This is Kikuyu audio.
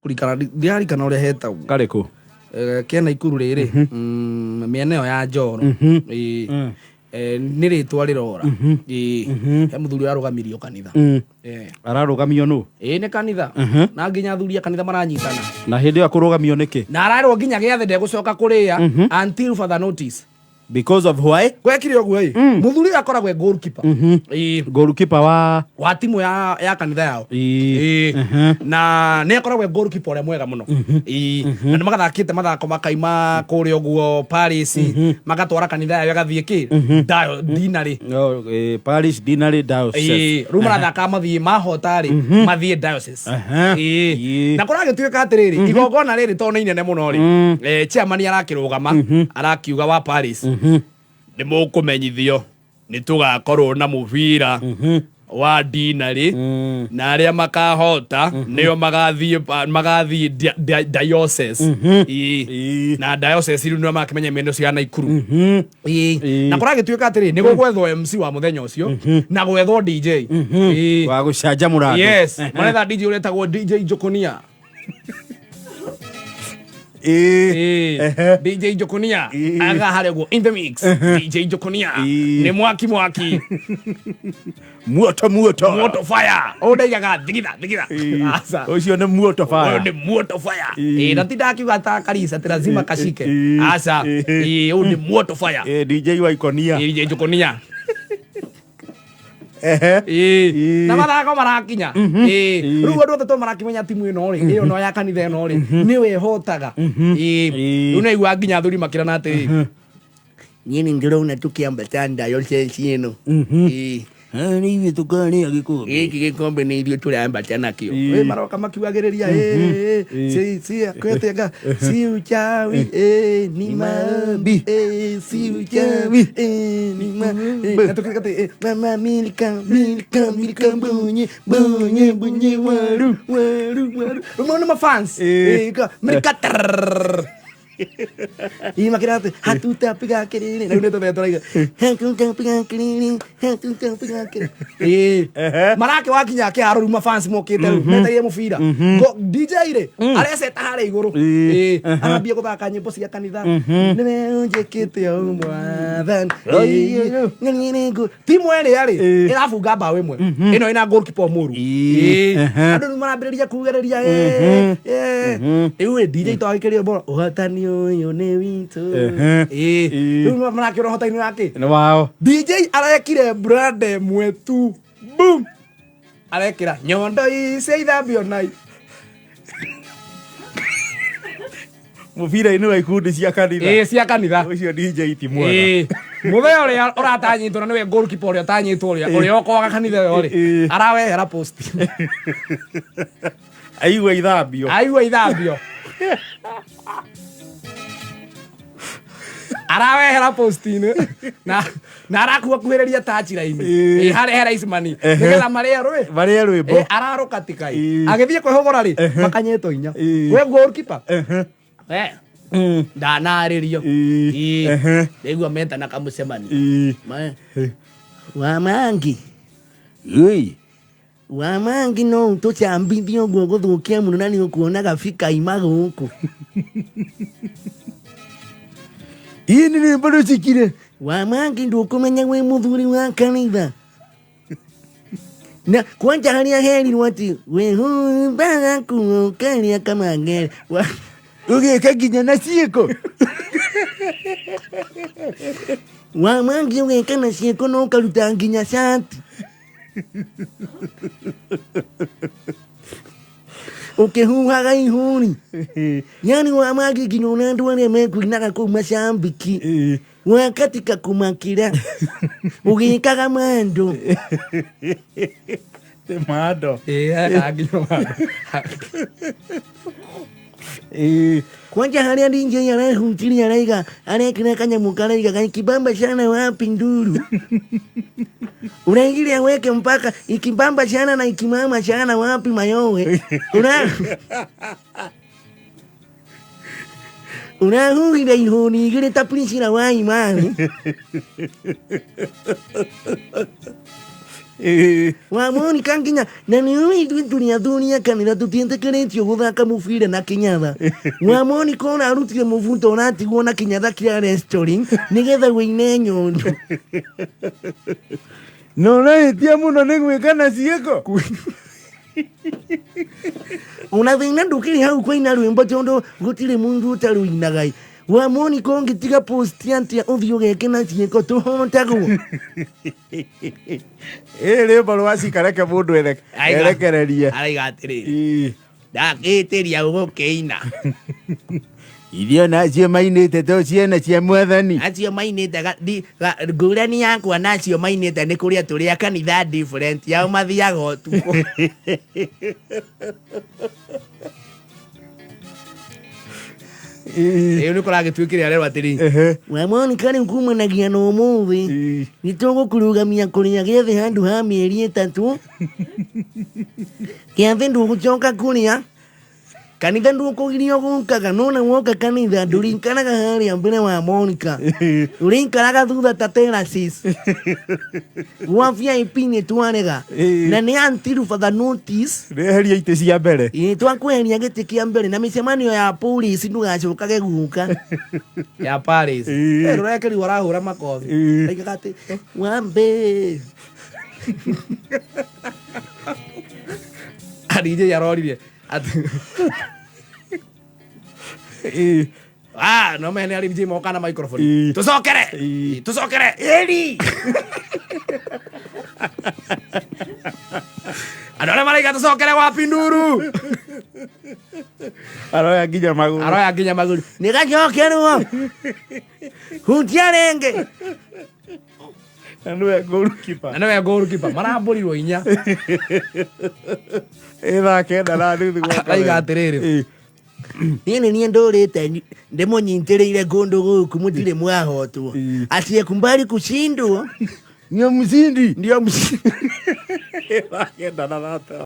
Kurikana ndirarikana ũrĩa hetagwo. Karĩkũ? Kena ikuru rĩrĩ mĩena ĩyo ya Njoro. Ĩĩ. Nĩ rĩtwa rĩrora. Ĩĩ. He mũthuri ũrarũgamirio kanitha. Ararũgamio nũ? Ĩĩ nĩ kanitha. Na nginya athuri a kanitha maranyitana. Na hĩndĩ ĩyo akũrũgamio nĩkĩ? Na ararwo nginya gĩathĩ ndegũcoka kũrĩa until further notice. Because of why? Gwekire ũguo ĩ mũthuri ũyũ akoragwo e goalkeeper. Ĩĩ. Goalkeeper wa Wa timu ya kanitha yao. Ĩĩ. Ĩĩ. Na nĩ akoragwo e goalkeeper ũrĩa mwega mũno. Ĩĩ. Na nĩ magathakĩte mathako makaima kũrĩa ũguo Paris magatwara kanitha yao ĩgathiĩ kĩ Dinari. No, Parish Deanery Diocese. Ĩĩ, rĩu marathaka mathiĩ mahota rĩ mathiĩ diocese. Ĩĩ. Na kũragĩtuĩka atĩrĩrĩ, igongona rĩrĩ tondũ nĩ inene mũno rĩ, chairman arakĩrũgama arakiuga wa Paris nĩ mũkũmenyithio nĩ tũgakorwo na mũbira wa dinarĩ na arĩa makahota nĩo magathiĩ magathiĩ diocese. Ĩĩ. Na diocese rĩu nĩo makĩmenya mĩena ũcio ya Naikuru. Ĩĩ. Na kũragĩtuĩka atĩrĩ, nĩ gũgwethwo MC wa mũthenya ũcio na gwethwo DJ. Ĩĩ. Wa gũcanjamũra andũ. Yes, maretha DJ ũretagwo DJ Njokonia. Ĩĩ. Ĩĩ. DJ Njokonia aga harĩa ũguo in the mix. DJ Njokonia nĩ mwaki mwaki. Muoto muoto. Moto fire. Ũyũ ndaigaga thigitha thigitha. Aca. Ũcio nĩ muoto Ũyũ fire. nĩ moto fire. Ĩĩ, na ti ndakiuga ta karisa atĩ lazima kashike. Aca. Ĩĩ, ũyũ nĩ moto fire. DJ wa Ikonia. Ĩĩ, DJ Njokonia. Ĩĩ. Na mathako marakinya. Ĩĩ. Rĩu andũ othe to marakĩmenya timu ĩno rĩ, ĩyo no ya kanitha ĩno rĩ, nĩwe ĩhotaga. Ĩĩ. Rĩu nĩaigua nginya athuri makĩrana atĩrĩ, niĩ nĩ ndĩrona tũkĩambata diocese ĩno. Ĩĩ. Nĩ ithuĩ tũkarĩa gĩkombe. Gĩkĩ gĩkombe nĩ ithuĩ tũrambata nakĩo. Ĩ, maroka makiugagĩrĩria, ĩ, ĩ, si, si, kwetega, si uchawi, ĩ, ni maombi, ĩ, si uchawi, ĩ, ni maombi. Na tukirika ati, ĩ, mama Milka, Milka, Milka bunye, bunye, bunye, waru, waru, waru. Rĩu nĩ mafans. Ĩ, Milka, trrrr. Ĩ, makĩra atĩ, hatutapiga kelele. Rĩu nĩ tũthee tũraiga, hatutapiga kelele, hatutapiga kelele. Ĩ, marake wakinya kĩharo rĩu mafans mokĩte rĩu metereire mũbira. DJ rĩ areceta harĩa igũrũ. Ĩ, arambia gũthaka nyĩmbo cia kanitha. Nĩwe ũnjĩkĩte ũũ Mwathani. Ĩ, nĩ niĩ nĩngũ- Timu ĩrĩa rĩ ĩrabunga mbaũ ĩmwe ĩno ĩna goalkeeper mũru. Ĩ, andũ rĩu marambĩrĩria kugĩrĩria ĩ, ĩ. Rĩu ĩ DJ twagĩkĩrio bora ũhotani ũyũ nĩ witũ. Ĩ, rĩu marakĩona ũhotani wake. Nĩ wao. DJ arekire brand ĩmwe tu boom arekĩra nyondo ici ithambio nai. Mũbira-inĩ wa ikundi cia kanitha. Ĩĩ, cia kanitha. Ũcio DJ ti mwega. Ĩĩ. Mũthenya ũrĩa ũratanyĩtwo na nĩwe goalkeeper ũrĩa ũtanyĩtwo ũrĩa ũrĩa ũkoaga kanitha ĩyo rĩ, arawehera post. Aigua ithambio. Aigua ithambio. Arawehera post-inĩ na arakuhakuhĩrĩria touchline. Ĩĩ, harĩa he Raismani. Nĩgetha marĩe rwĩ. Marĩe rwĩmbo. Ĩĩ, ararũka tikai. Agĩthiĩ kwĩhũgũra rĩ, makanyitwo inya. We goalkeeper. We, ndanarĩrio. Ĩĩ. Ndaigua metana kamũcemanio. Wa mangi. Wa mangi no ũtũcambithie ũguo gũthũkia mũno na nĩ ũkuona gabi kaima gũkũ. Ĩĩ nĩ rwĩmbo rũcikire. Wa mangi ndũkũmenya wĩ mũthuri wa kanitha. Na kwanja harĩa herirwo atĩ wĩhumbaga nguo ũkarĩa kamangere. Ũgĩka nginya na ciĩko. Wa mangi ũgeka na ciĩko na ũkaruta nginya cati. Ũkĩhuhaga ihũri. Yani wa mangi nginya ona andũ arĩa mekuinaga kũu macambiki. Wakatika kumakira. Ũgĩkaga mando. Ti mando. Kwanja harĩa DJ arahunjirie araiga arekĩra kanyamũ karaiga kaikibamba sana wapi nduru. Unaingilia weke mpaka ikibamba sana na ikimama sana wapi mayowe. Ũrahuhire ihũni igĩrĩ ta Priscilla wa Imani. Wa Monica nginya na nĩ ũĩ ithuĩ tũrĩ athuri a kanitha tũtiĩtĩkĩrĩtio gũthaka mũbira na kĩnyatha. Wa Monica ũrarutire mũbuto ũratigwo na kĩnyatha kĩa wrestling nĩgetha wĩine nyondo. Na ũrahĩtia mũno nĩ gwĩka na ciĩko. Ona thĩna ndũkĩrĩ hau kũina rwĩmbo tondũ gũtirĩ mũndũ ũtarũinaga. Wa Monica ũngĩtiga post atĩa ũthiĩ ũgeke na ciĩko tũhotagwo. Ĩ rwĩmbo rwa cikareke mũndũ erekererie. Araiga atĩrĩrĩ, ndakĩtĩria gũgũkĩina. Irio nacio mainĩte to ciana cia mwathani. Acio mainĩte ngũrani yakwa na acio mainĩte nĩ kũrĩa tũrĩ a kanitha different yao mathiaga ũtukũ. Ĩyo nĩ kũragĩtuĩkire arerwo atĩrĩ, wa Monica rĩu kumanagia na ũmũthĩ nĩ tũgũkũrũgamia kũrĩa gĩathĩ handũ ha mĩeri 3. Gĩathĩ ndũgũcoka kũrĩa kanitha, ndũkũgirio gũkaga, no na woka kanitha ndũrĩikaraga harĩa mbere wa Monica, ũrĩikaraga thutha ta terraces gwa VIP nĩ twarega na nĩ until further notice. Nĩeheria itĩ cia mbere. Ĩĩ, twakweheria gĩtĩ kĩa mbere na mĩcemanio ya police ndũgacokage gũka ya Paris. Rũrekeri arahũra makobi. Aigaga atĩ wambe DJ aroririe atĩ no mene arĩ DJ moka na microphone. Tũcokere. Tũcokere ĩri andũ arĩa maraiga tũcokere gwa Pinduru. Aroya nginya magũrũ. Aroya nginya magũrũ nĩ gacokerwo hutia rĩngĩ. Na nĩwe goalkeeper. Na nĩwe goalkeeper marambũrirwo 4. Ĩ thaa 9:30 gwa Araiga atĩrĩrĩ, niĩ nĩ niĩ ndũrĩte ndĩmũnyitĩrĩire kũndũ gũkũ mũtirĩ mwahotwo. Asiyekubali kushindwa ndio mshindi. Ndio mshindi. Ĩ thaa 9:30.